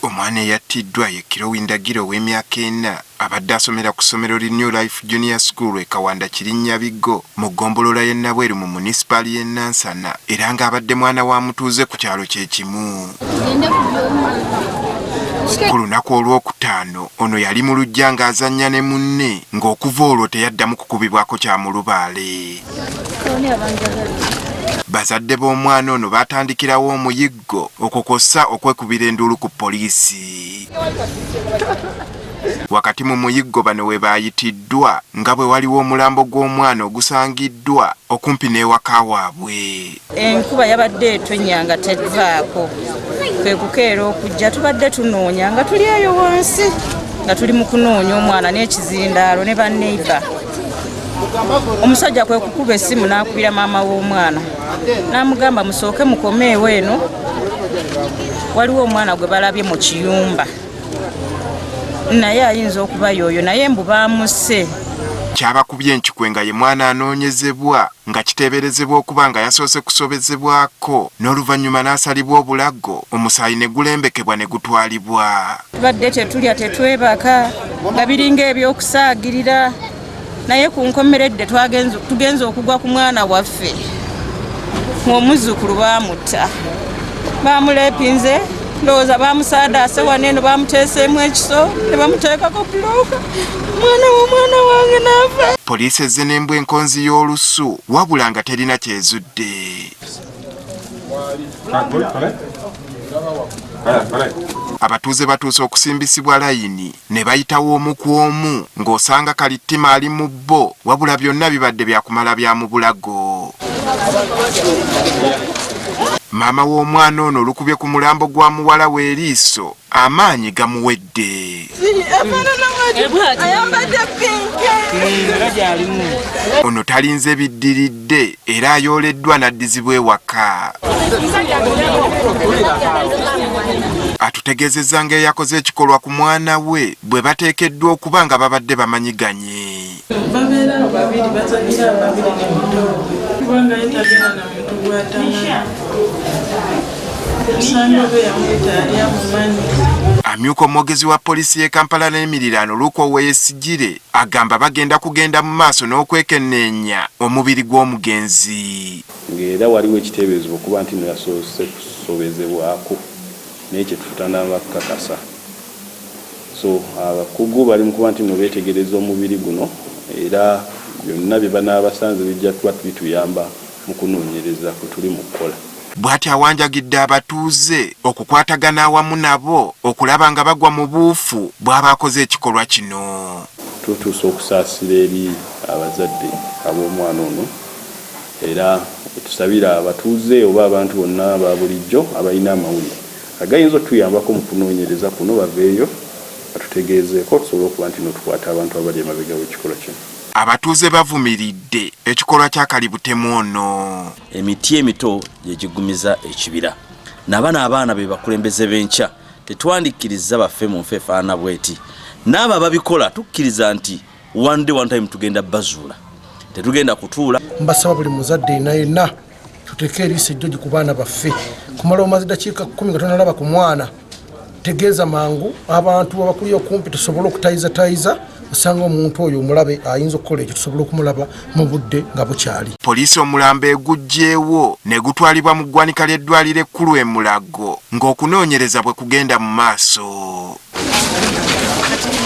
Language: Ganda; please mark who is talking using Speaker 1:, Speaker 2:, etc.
Speaker 1: Omwana eyattiddwa ye Kirowi Ndagire ow'emyaka ena abadde asomera ku ssomero li New Life Junior School e Kawanda Kirinnyabigo mu ggombolola y'e Nabweru mu munisipaali y'e Nansana era ng'abadde mwana wa mutuuze ku kyalo kye kimu. Ku lunaku olwokutaano ono yali mu luggya ng'azannya ne munne ng'okuva olwo teyaddamu kukubibwako kya mulubaale. Bazadde b'omwana ono baatandikirawo omuyiggo okwo kw'ossa okwekubira enduulu ku poliisi. Wakati mu muyiggo bano we baayitiddwa nga bwe waliwo omulambo gw'omwana ogusangiddwa okumpi n'ewaka waabwe.
Speaker 2: Enkuba yabadde etonnya nga tevaako, kwe kukeera okujja tubadde tunoonya nga tuli eyo wansi nga tuli mu kunoonya omwana n'ekizindaalo ne baneiba. Omusajja kwe kukuba essimu n'akubira maama w'omwana n'amugamba musooke mukomeewo eno waliwo omwana gwe balabye mu kiyumba naye ayinza okuba yooyo naye mbu baamusse.
Speaker 1: Kyabakubye enkikwe nga ye mwana anoonyezebwa nga kiteeberezebwa okuba nga yasoose kusobezebwako n'oluvannyuma n'asalibwa obulago omusaayi ne gulembekebwa ne gutwalibwa.
Speaker 2: Tubadde tetulya tetwebaka nga biringa ebyokusaagirira naye ku nkomeredde tugenze okugwa ku mwana waffe ng'omuzzukulu baamutta bamuleepinze ndowooza bamusaadaase wano eno bamuteeseemu ekiso ne bamuteekako bulooka mwana w'omwana wange n'afa.
Speaker 1: Poliisi ezze n'embwa enkonzi y'olusu wabula nga terina kyezudde. Abatuuze batuuse okusimbisibwa layini ne bayitawo omu ku omu ng'osanga kalittima ali mu bo wabula byonna bibadde byakumala bya mu bulago. Maama w'omwana ono olukubye ku mulambo gwa muwala we eriiso amaanyi gamuwedde. Ono talinze biddiridde era ayooleddwa n'addizibwa ewaka. Atutegeezezza ng'eyakoze ekikolwa ku mwana we bwe bateekeddwa okuba nga babadde bamanyiganye.
Speaker 3: Babeera awo babiri bazanyira babiri ne muto kubanga ye tagenda na muntu gw'atamanyi. Osanga oba eyamuyita yali amumanyi.
Speaker 1: Amyuka omwogezi wa poliisi y'e Kampala n'emiriraano Luke Owoyesigyire agamba bagenda kugenda mu maaso n'okwekenneenya omubiri gw'omugenzi.
Speaker 4: Ng'era waliwo ekiteeberezebwa okuba nti nno yasoose kusobezebwako naye kye tutanaba kukakasa. So abakugu bali mu kuba nti nno beetegereza omubiri guno era byonna bye banaaba basanze bijja kuba bituyamba mu kunoonyereza kwe tuli mu kukola.
Speaker 1: Bw'atyo awanjagidde abatuuze okukwatagana awamu nabo okulaba nga bagwa mu buufu bw'aba akoze ekikolwa kino.
Speaker 4: Tutuusa okusaasira eri abazadde ab'omwana ono era tusabira abatuuze oba abantu bonna aba bulijjo abalina amawulire agayinza otuyambako mu kunoonyereza kuno baveeyo batutegeezeeko tusobole okuba nti no tukwata abantu abali emabega w'ekikolwa kino.
Speaker 1: Abatuuze bavumiridde ekikolwa kya kalibutemu ono.
Speaker 5: Emiti emito gye giggumiza ekibira. Nabano abaana be bakulembeze b'enkya. Tetwandikkirizza baffe mu nfa efaanana bweti. N'abo ababikola tukkiriza nti one day one time tugenda bazuula. Tetugenda kutuula.
Speaker 6: Mbasaba buli muzadde yenna yenna tuteeke eriiso ejjogi ku baana baffe. Kumala omaze dakiika 10 nga tonalaba ku mwana, tegeeza mangu abantu abakuli okumpi tusobole okutayizatayiza osanga omuntu oyo omulabe ayinza okukola ekyo tusobole okumulaba mu budde nga bukyali.
Speaker 1: Poliisi omulambo eguggyeewo ne gutwalibwa mu ggwanika ly'eddwaliro ekkulu e Mulago ng'okunoonyereza bwe kugenda mu maaso.